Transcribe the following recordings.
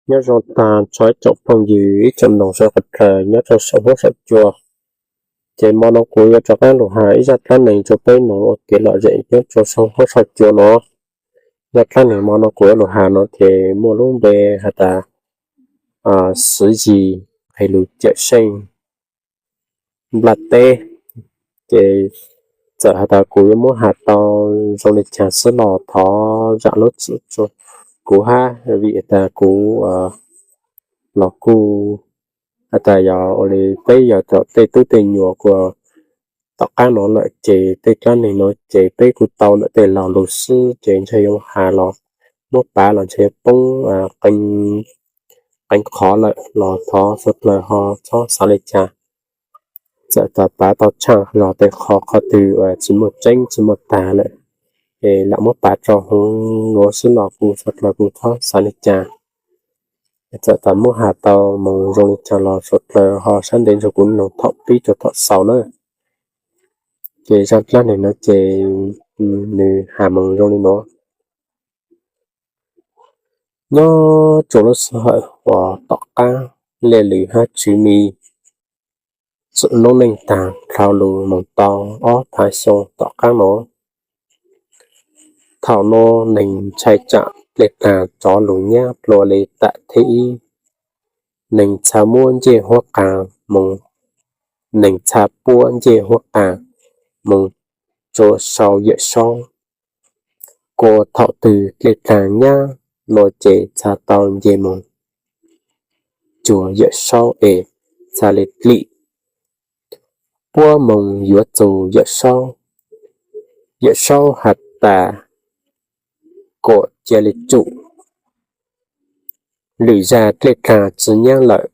Nyob zoo tag nrho ib tsoom phooj ywg ib tsoom noog sawv daws nyob rau saum huab saum cua. Ces hmo no kuv yuav rov qab los hais ib zaj dab neeg rau peb mloog ua kev lom zem nyob rau saum huab saum cua no. Zaj dab neeg hmo no kuv yuav los hais no ces muaj lub npe has tas Xwv Yig Nqes Lus Cawm Seej Nplaj Teb. Ces txawm has tas kuv yuav muab hais tau zoo li cas xwb los thov zam lub txim rau kuv hab, vim tas kuv los kuj has tas yog ua li peb yog tej tub tej nyuam kuj tom qab no lawm ces tej dab neeg no ces peb kuj tau lawm tej lo lus xwb ces ntshe yuav hais los muab pav los ntshe yuav poob qee qhov lawm los thov sawv daws ho txhob xav li cas. Txawm tas pav tau tshaaj zog tej qhov, qhov twg tsis muaj tseeb tsis muaj tag lawm es lam muab pav rau hauv no xwb los kuj sawv daws kuj txhob xav li cas. Txawm tas muab hais tau moog zoo li cas los sawv daws ho sab ntev nrug kuv mloog thaum pib rau thaum xaus na. Ces zaj dab neeg no ces nws hais moog zoo li no. Nyob rua lub sij hawm uas tom qab lej lwm hab tswv mi, txug noob neej taag dlhau lug moog tau ob phav xyoo tom qab no, thaum no neeg ntshai tsaam dlej dlaag rov lug nyab dlua li tam thib ib. Neeg txha muab ncej huab qas moog, neeg txha puab ncej huab qas moog tsua sau Yawm Saub. Kuas thaum twg dlej dlaag nyab no ces txha tau nce moog cuag Yawm Saub es txha le dlim puab moog yuav txug Yawm Saub. Yawm Saub has tas kuas cia li tsum, lwm zag dlej dlaag tsi nyab lawm,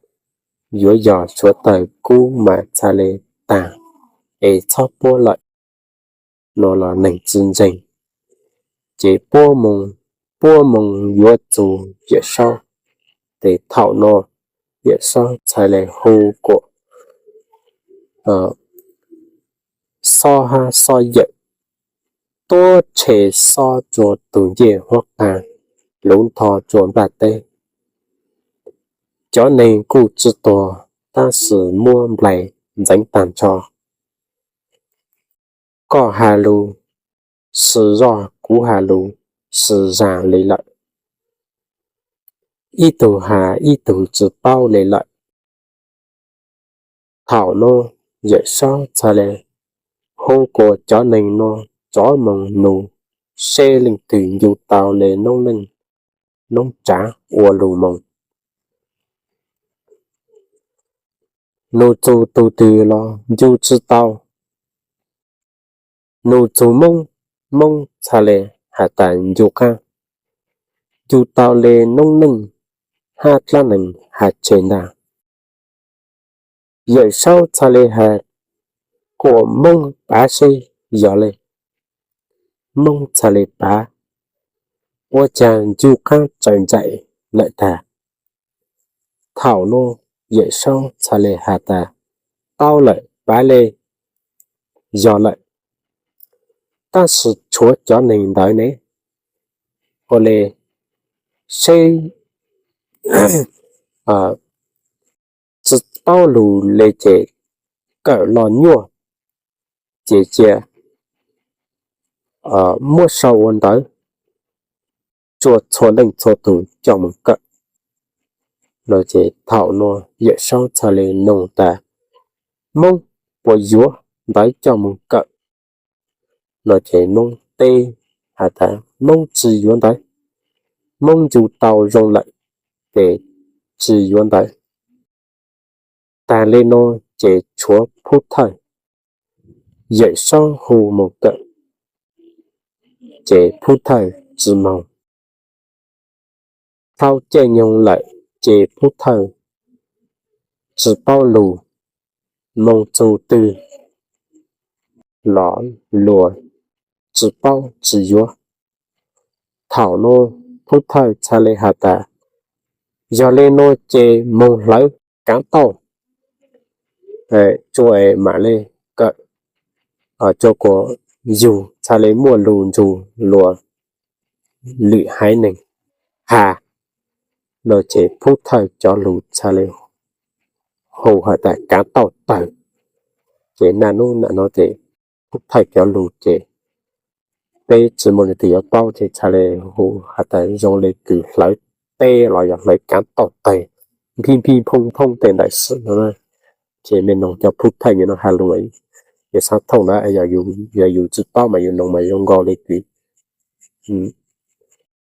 yuav yog suav tawg kub mas txha le taag es txhob puab lawm. No los neeg tsi ntseeg, ces puab moog yuav txug Yawm Saub. Ces thaum no Yawm Saub txhaj le hu kuas Xob hab Xob Yawm tuab tshe xob tsua tug ncej huab qas, luv ntho tsua nplaj teb. Cov neeg kuj tsi tuag, tab sis muab nplais ntxeev taag nrho. Koj has lug si zog, kuv has lug si zag li lawm. Ib tug has ib tug tsi paub li lawm. Thaum no Yawm Saub txhaj le hu kuas cov neeg no rov moog nug seb leej twg ncu tau le noob neej noob tsav ua lug moog. Nug txug tug twg los ncu tsi tau. Nug txug Moob, Moob txhaj le has tas ncu qaab, ncu tau le noob neej hab dlaab neeg has tseg ntag. Yawm Saub txhaj le has kuas Moob pav seb yog le. Moob txhaj le pav, ua caag ncu qaab tsaws ntsais lawm tag. Thaum no Yawm Saub txhaj le has tas tau lawm, pav le, yog lawm. Tab sis tshuav cov neeg ntawd ne, ua le seb tsi paub lug le ces kawm los nyuaj, ces cia muab sau ua ntawv tsua txhua leej txhua tug coj moog kawm. No ces thaum no Yawm Saub txhaj le nug tas Moob puas yuav ntawv coj moog kawm? No ces Moob teb has tas Moob tsi yuav ntawv, Moob ncu tau zoo lawm ces tsi yuav ntawv. Tag le no ces tshuav Phub Thawj, Yawm Saub hu moog kawm, ces Phub Thawj tsi moog. Dhau caij nyoog lawm ces Phub Thawj tsi paub lug, moog txug twg los luas tsi paub tsi yuav. Thaum no Phub Thawj txhaj le has tas yog le no ces moog hlawv kaav tauj tsua es maam le kawm, tsua kuas yug txhaj le muaj lug nrug luas lwm haiv neeg has. no ces Phub Thawj cov lus txhaj le hu has tas kaav tauj tawg. Ces naj nub nam no ces Phub Thawj cov lus ces peb tsi muaj leej twg yuav paub ces txhaj le hu has tas zoo le kws hlawv teb los yog hlawv kaav tauj tawg, npij npij nphooj nphooj tej ntawd xwb no. Ces mej noog cov Phub Thawj no has lus, yus xaav thooj ntawd, yog yus tsi paub mas yus noog mas zoo nkaus le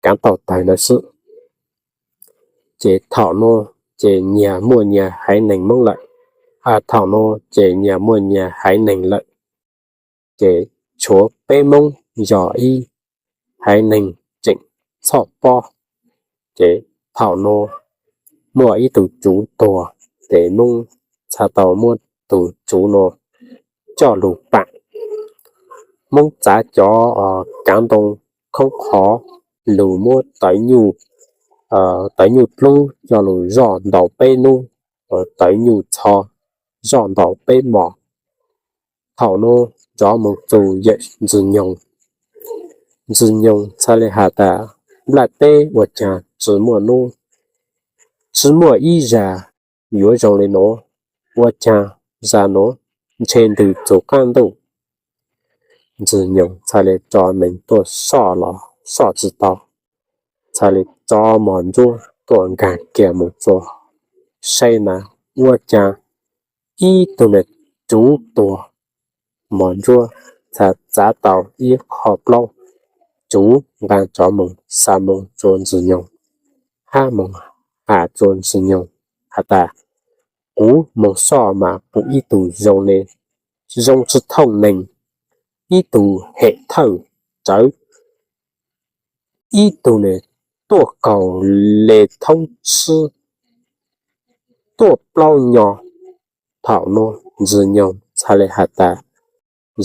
kaav tauj tawg ntawd xwb. Ces thaum nuav ces nyag muaj nyag haiv neeg Moob lawm, thaum nuav ces nyag muaj nyag haiv neeg lawm, ces tshuav peb Moob yog ib haiv neeg tseem txhoj pob. Ces thaum nuav muaj ib tug tsuv tuag, ces Moob txhaj tau muab tug tsuv nuav coj lug paam. Moob txav cov kaav ntoo khoob qhov lug muab tawv nyuj, tawv nyuj dlub coj lug zoj ntaus peb nub, tawv nyuj txho zoj ntaus peb mos. Thaum nuav nrov moog txug yawm Ntxwg Nyoog, Ntxwg Nyoog txhaj le has tas nplaj teb ua caag tsi muaj nub, tsi muaj ib zag yuav zoo le nuav, ua caag zag nuav ntshe ntws txug qaab ntuj. Ntxwg Nyoog txhaj le tso neeg tuaj soj los soj tsi tau, txhaj le tso mos ntsuab tuaj nkaag kiag moog tsua saib na, ua caag ib tug me tsuv tuag, mos ntsuab txhaj txav tau ib qho plaub tsuv nqaa tsov moog xa moog tsua Ntxwg Nyoog, hab moog has tsua Ntxwg Nyoog has tas, kuv moog soj mas pum ib tug zoo le, zoo tsi thooj neeg, ib tug hem thawj rawv, ib tug ne tuaj kaug le thoob tsib, tuaj plaub nyo. Thaum nuav Ntxwg Nyoog txhaj le has tas,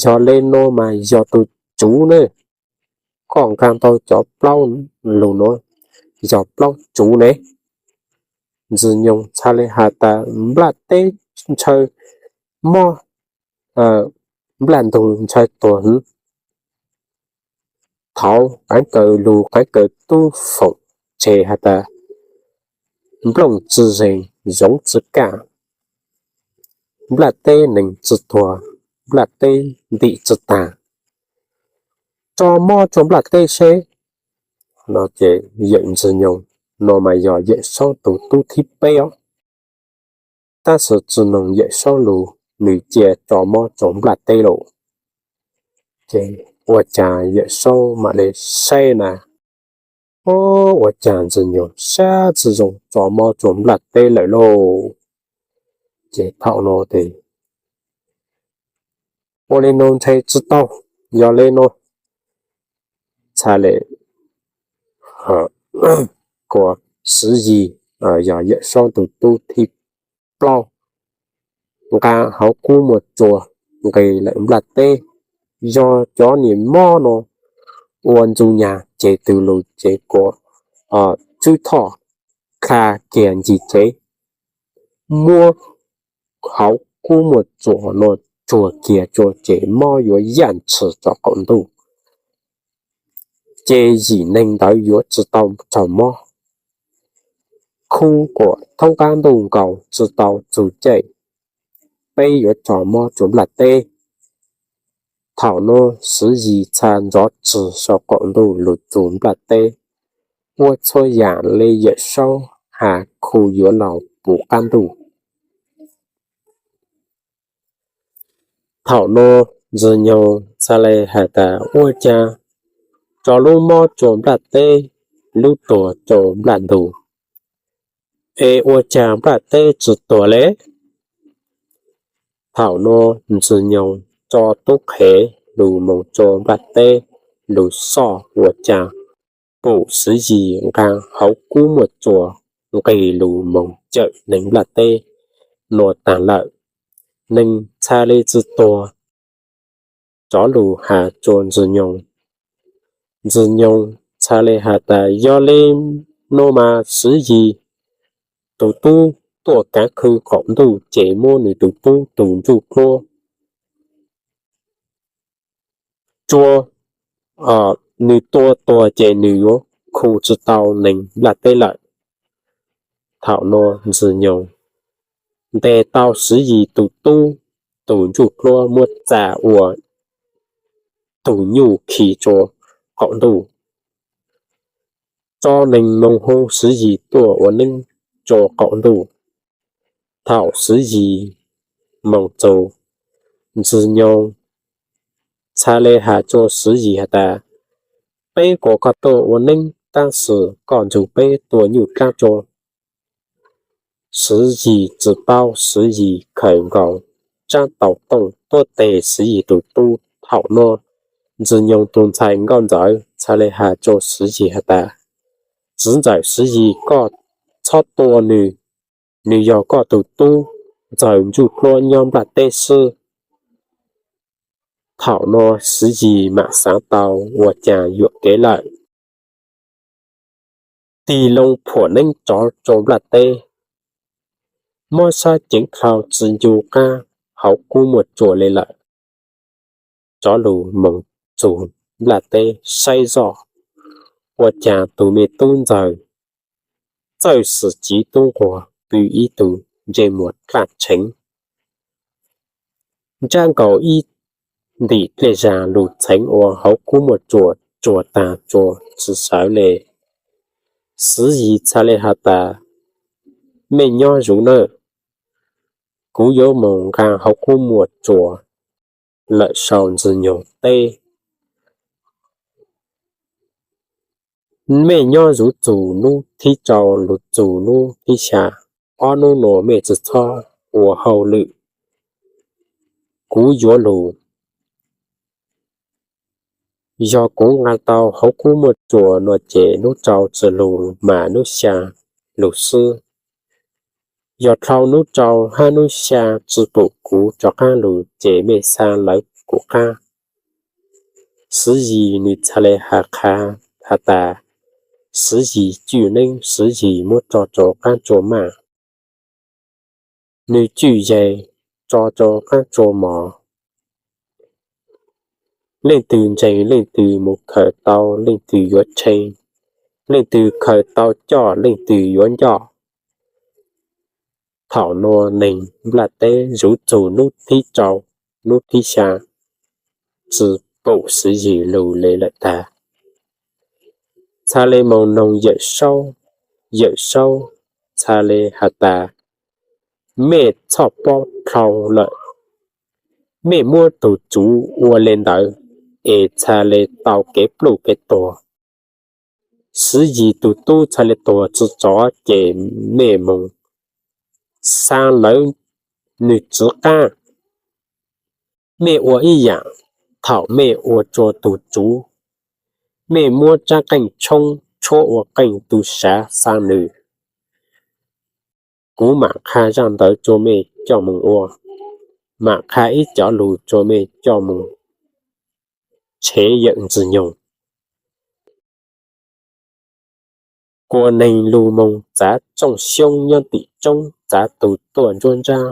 yog le nuav mas yog tug tsuv ne, koj nqaa tau cov plaub lug nuav yog plaub tsuv ne. Ntxwg Nyoog txhaj le has tas nplaj teb ntshaw mob, nplaj ntug ntshaw tuag hwv. Thaud qaab kaws lug qaab kaws tub foom tseg has tas, nplooj tsi zeeg zoov tsi kaj, nplaj teb neeg tsi tuag, nplaj teb ntim tsi taag. Tso mob tsua nplaj teb seb. No ces yawm Ntxwg Nyoog no mas yog Yawm Saub tug tub thib peb os. Tab sis tsi noog Yawm Saub lug, nws cia tso mob tsua nplaj teb lawm. Ces ua caag Yawm Saub mam le saib na, ua caag Ntxwg Nyoog sab tsi zoo tso mob tsua nplaj teb lawm lauj. Ces thaum nuav tes ua le nuav ntshe tsi tau, yog le nuav txhaj le kuas Swv Yig, yog Yawm Saub tug tub thib plaub, nqaa hauv kub muaj tsua nqis lawm nplaj teb. Yog cov niag mob no ua ntxuj nyag ces tug lug ces kuas Tswb Thoj dlha kiag ncig tsev, muab hauv kub muaj tsua no tsuag kiag tsua ces mob yuav yaj ntshis tso qaum ntuj, ces yim neeg ntawd yuav tsi tau raug mob. Khu kuas thoob qab ntuj nkaus tsi tau txug caij peb yuav tso mob tsua nplaj teb. Thaum nuav Swv Yig txha nrov txug sau qaum ntuj lug txug nplaj teb, ua txhua yaam le Yawm Saub has khu yuav laug puv qab ntuj. Thaum nuav Ntxwg Nyoog txha le has tas ua caag tso lub mob tsua nplaj teb, lub tuag tsua nplaj ntug, es ua caag nplaj teb tsi tuag le? Thaum nuav Ntxwg Nyoog tso tub qhev lug moog tsua nplaj teb lug soj ua caag pum Swv Yig nqaa hauv kub muaj tsua nqis lug moog cawm neeg nplaj teb nuav taag lawm, neeg txha le tsi tuag. Rov lug has tsua Ntxwg Nyoog, Ntxwg Nyoog txha le has tas yog le nuav mas Swv Yig tug tub tuaj kaav khw qaum ntuj ces muab nws tug tub tug ntsuj pluab tsua, nws tua tuag ces nws yuav khu tsi tau neeg nplaj teb lawm. Thaum no Ntxwg Nyoog ntes tau Swv Yis tus tub tus ntsuj pluab muab txav ua tus nyuj khi rau qaum ntuj, tso neeg moog hu Swv Yis tuaj ua neeb rau qaum ntuj. Thaum Swv Yis moog txug, Ntxwg Nyoog txhaj le has rua Swv Yis has tas, peb kuas koj tuaj ua neeb tab sis koj nrug peb tua nyuj dlaab tsua. Swv Yis tsi paub, Swv Yis khaws nkaus tsaab tau tooj tuab teg Swv Yis tus tub. Thaum no Ntxwg Nyoog tus ntxhais Nkauj Ntxawm txhaj le has rua Swv Yis has tas, Txiv ntxawm Swv Yis, koj txhob tua nwg, nwg yog koj tus tub ntxawg ntsuj pluab nyob nplaj teb xwb. Thaum no Swv Yis maam xaav tau ua caag yuam kev lawm, tig loo phuam neeb rov rua nplaj teb, muab sab ceev dlhau tsi ncu qaab hauv kub muaj tsua le lawm, rov lug moog txug nplaj teb saib zoj, ua caag tug me tub ntxawg txawj xwm civ tub nquag pw ib tug ntsej muag dlaaj tsheev, ntsab nkaus ib ntim dlej zag lug txheev ua hauv kub muaj tsua, tsuag taag tsua tsi sawv le. Swv Yis txhaj le has tas, mej nyob zuv nawb, kuv yuav moog nqaa hauv kub muaj tsua lawm sau Ntxwg Nyoog teb. Mej nyob zuv txug nub thib rau lug txug nub thib xyaa, ob nub nuav mej tsi txhob ua hauj lwm, kuv yuav lug. Yog kuv nqaa tau hauv kub muaj tsua nuav ces nub rau tsi lug mas nub xyaa lug xwb. Yog dlhau nub rau hab nub xyaa tsi pum kuv rov qaab lug ces mej xaa lawv kuv qaab. Swv Yis nwg txhaj le has qha has tas, Swv Yis cwj neeb, Swv Yis muab tso rua qaab tsua maaj, nwg cwj yaig tso rua qaab tsua mos. Leej twg ntseeg leej twg mus khaws tau leej twg yuav tshee, leej twg khaws tau coj leej twg yuav ncoj. Thaum nuav neeg nplaj teb zuv txug nub thib rau, nub thib xyaa, tsi pum Swv Yis lug le lawm tag. Txhaj le moog noog Yawm Saub, Yawm Saub txhaj le has tas, mej txhoj pob dlhau lawm, mej muab tug tsuv ua le ntawd es txhaj le tau kev pluj kev tuag. Swv Yis tug tub txhaj le tuag tsi tsov ces mej moog xaa lawv nwg txiv qaab. Mej ua ib yaam thaum mej ua tsua tug tsuv, mej muab tsaab qeej tshoob tshuab ua qeej tu sav xaa nwg. Kuv maam qha zaaj ntawv tsua mej coj moog ua, maam qha ib cov lug tsua mej coj moog tshev Yawm Ntxwg Nyoog. Kua neeg lug moog txav tsooj xyoob nyob tim roob, txav tug tuaj ntsuab ntsab,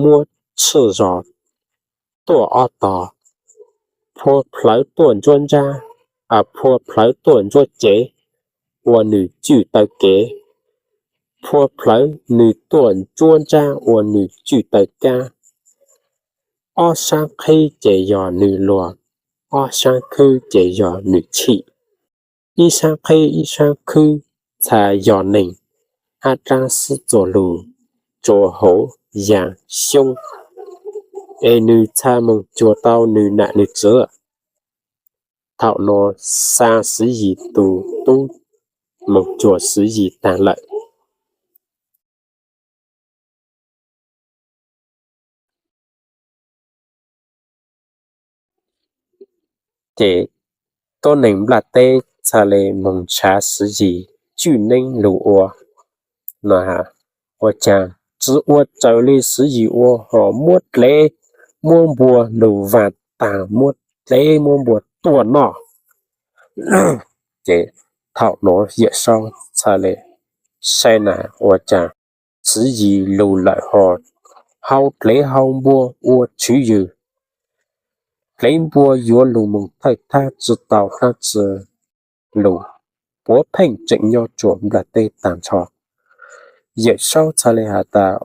muab tshwj zog tuaj ob tog, phua plhawv tuaj ntsuab ntsab, phua plhawv tuaj ntsuab cev, ua nwg cwj taw kev, phua plhawv nwg tuaj ntsuab ntsab ua nwg cwj taw kaab. Ob saab qhib ces yog nwg luag, ob saab khwb ces yog nwg chim. Ib saab qhib ib saab khwb txha yog neeg, ab dlaab xwb txuas lug tsua hauv yaa xyoob, es nwg txha moog cuag tau nwg nam nwg txiv. Thaum nuav xaa Swv Yis tug tub moog cuag Swv Yis taag lawm. Ces tuab neeg nplaj teb txha le moog nrhav Swv Yis cwj neeb lug ua no, ua caag tsi ua raws le Swv Yis ua ho muab dlev muab npua lug vaam taag, muab dlev muab npua tuaj noj. Ces thaum nuav Yawm Saub txha le saib na, ua caag Swv Yis lug lawm ho hau dlev hau npua ua tswv yws, dlev npua yuav lug moog thawj thab tsi tau dlaab tsi lug, puav pheej tseem nyob rua nplaj teb taag nrho. Yawm Saub txhaj le has tas,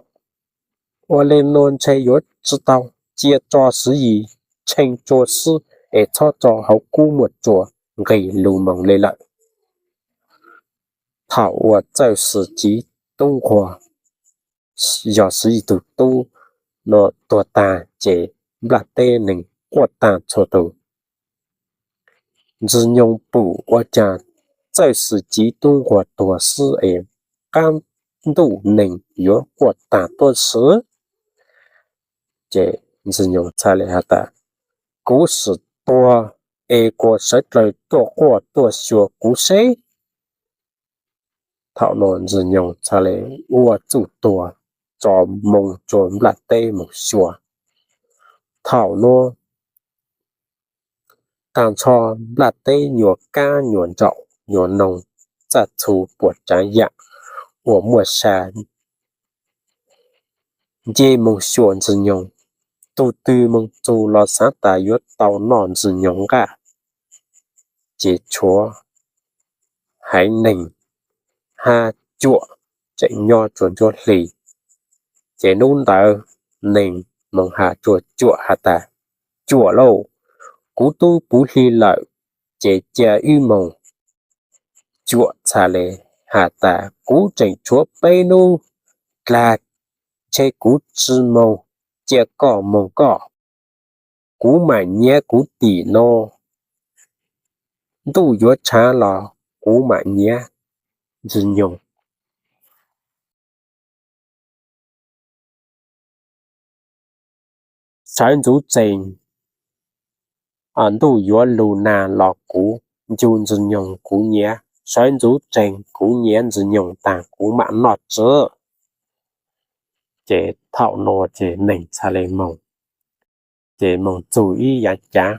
ua le nuav ntshe yuav tsi tau, cia tso Siv Yis tshee tsua xwb es txhob tso hauv kub muaj tsua nqis lug moog le lawm. Thaum uas Txawj Xwm Civ tub nquag, yog Siv Yis tug tub, nuav tuag taag ces nplaj teb neeg quaj taag txhua tug. Ntxwg Nyoog pum ua caag Txawj Xwm Civ tub nquag tuag xwb es qaab ntuj neeg yuav quaj taag tuab xwb. Ces Ntxwg Nyoog txhaj le has tas, kuv sim tuag es kuas sawv dlawg tuaj quaj tuaj xyuas kuv seb. Thaum nuav Ntxwg Nyoog txhaj le ua txuj tuag tso moo tsua nplaj teb moog xyuas. Thaum nuav taag nrho nplaj teb nyuas kaab nyuas ntsaum nyuas noog, txaj txhu puas tsaav yaam uas muaj sa nce moog xyuas Ntxwg Nyoog. Tug twg moog txug los xaav tas yuav tau noj Ntxwg Nyoog nqaj. Ces tshuav haiv neeg hab Cuam tseem nyob tsua Ntsuab Hli. Ces nub ntawd neeg moog has tsua Cuam has tas, Cuam lauj, kuv tub puv hli lawm, ces cia wb moog. Cuam txhaj le has tas, kuv tseem tshuav peb nub dlaag, ntshe kuv tsi moog, cia koj moog koj. Kuv maam nyiav kuv tim nuav, ntuj yuav tshaav los kuv maam nyiav Ntxwg Nyoog. Sawv ntxuv tsees, ntuj yuav lug nag los kuv ncu Ntxwg Nyoog kuv nyiav. Sawv ntxuv tsees kuv nyiav Ntxwg Nyoog taag kuv maam noj tsi. Ces thaum nuav ces neeg txhaj le moog, ces moog txug ib yaav caav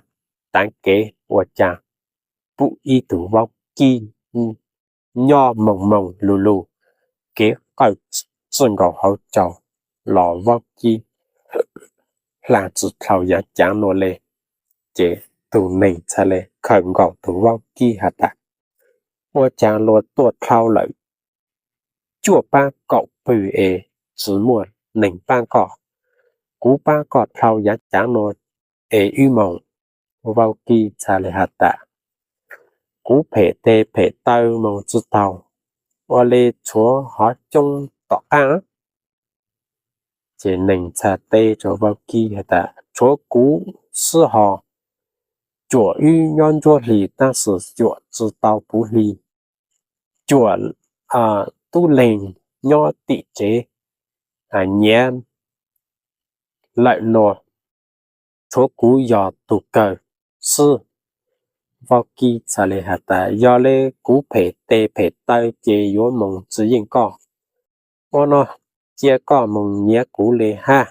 taav kev ua caag pum ib tug vaub kib nyob moog moog lug lug kev qawj txwj nkaus hauv caug los vaub kib hlaa tsi dlhau yaav caav nuav le. Ces tug neeg txhaj le khaws nkaus tug vaub kib has tas, ua caag luag tuaj dlhau lawm cuaj paab kaum pawg es tsi muaj neeg paab koj. Kuv paab koj dlhau yaav caav nuav es wb moog. Vaub kib txhaj le has tas, kuv phem tes phem taw moog tsi taug, ua le tshuav hov coob tom qaab. Ces neeg txhaj teb rua vaub kib has tas, tshuav kuv xwb hov. Cuam wb nyob Ntsuab Hli tab sis Cuam tsi tau puv hli. Cuam tub leeg nyob tim tsev nyiav lawm nuav, tshuav kuv yog tug kawg xwb. Vaub kib txhaj le has tas, yog le kuv phem tes phem taw ces yuav moog tsi yeej koj. Ua nuav, cia koj moog nyiav kuv le hab.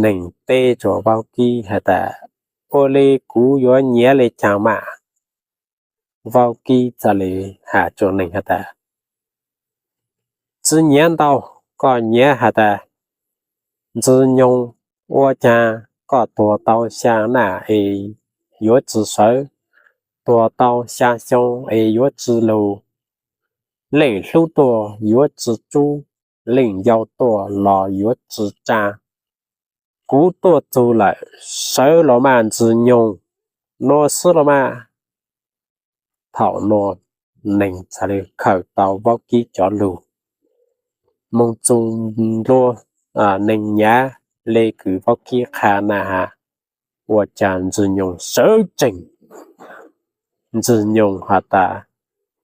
Neeg teb rua vaub kib has tas, ua le kuv yuav nyiav le caag mas? Vaub kib txhaj le has rua neeg has tas, tsi nyiav ntau, koj nyiav has tas, Ntxwg Nyoog, ua caag koj tuag tau xyaa naj es yuav tsi sawv, tuag tau xyaa xyoo es yuav tsi lug, leej hlub tuaj yuav tsi tsub, leej yau tuaj los yuav tsi tsaa. Kuv tuaj txug lawm, sawv los mas Ntxwg Nyoog, nuav xwb los mas. Thaum nuav neeg txhaj le khaws tau vaub kib cov lug moog txug ntua, neeg nyav le kws vaub kib qha na has, ua caag Ntxwg Nyoog sawv tsees. Ntxwg Nyoog has tas,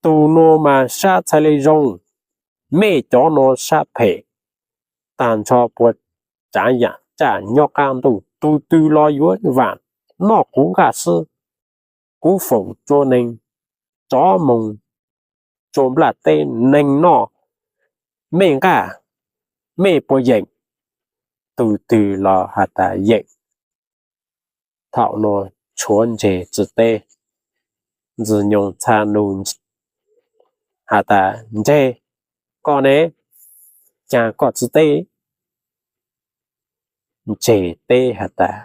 tug nuav mas sab txhaj le zoo, mej cov nuav sab phem, taag nrho puas tsaav yaam tsaj nyob qaab ntuj, tug twg los yuav vaam noj kuv nqaj xwb. Kuv foom tsua neeg rov moog tsua nplaj teb neeg noj mej nqaj, mej puas yeem? Tug twg los has tas yeem. Thaum nuav tshuav ntseg tsi teb. Ntxwg Nyoog txha nug has tas, ntseg, koj ne, caag koj tsi teb? Ntseg teb has tas,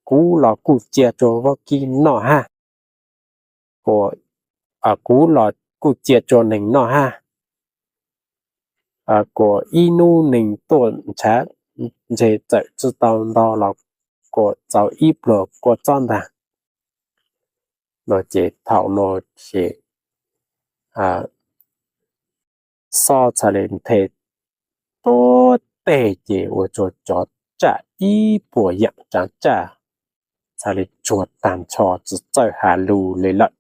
kuv los kuj cia tsua vaub kib noj hab, kuv los kuj cia tsua neeg noj hab. kuas ib hnub neeg tuaj ntshav ntshe txawm tsi tau nto los kuas txaus ib pluag kua txob ntag. No ces thaum no ces Xob txhaj le nthe tuab teg ces ua rua cov tsaj ib puas yaam tsaav tsaj txhaj le tsuag taag nrho tsi txawj has lug le lawm.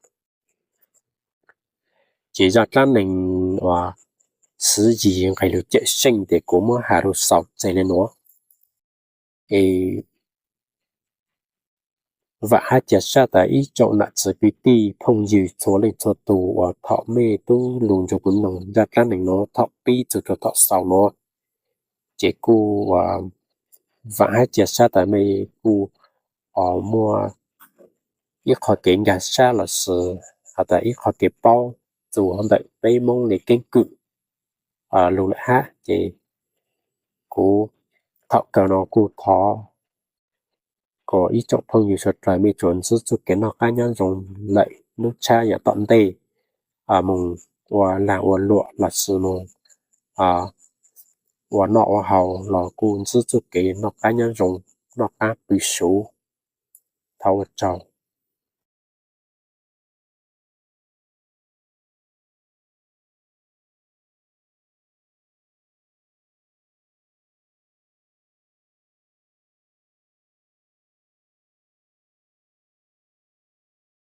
Ces zaj dlaab neeg uas xwv yig nqe lug cawm seej tes kuv muab has lug xaus tseg le nuav. Es vaam hab ca sab tas ib tsoom nam txiv kwv tij phooj ywg txhua leej txhua tug uas thaum mej tub lug nrug kuv noog zaj dlaab neeg nuav thaum pib txug rua thaum xaus nuav, ces kuj vaam hab ca sab tas mej kuj muaj ib qho kev nkag sab lossis has tas ib qho kev paub txug ntawm peb Moob le keeb kwm lug lawm hab. Ces kuv thaum kawg no kuj thov kuas ib tsoom phooj ywg suav dlawg mej tsuas ntsib txuj kev noj qaab nyob zoo lawm nub tshab yaam tom ntej, moog ua laag ua luam lossis moog ua noj ua haus los kuj ntsib txuj kev noj qaab nyob zoo, noj qaab pw suv. Thov ua tsaug.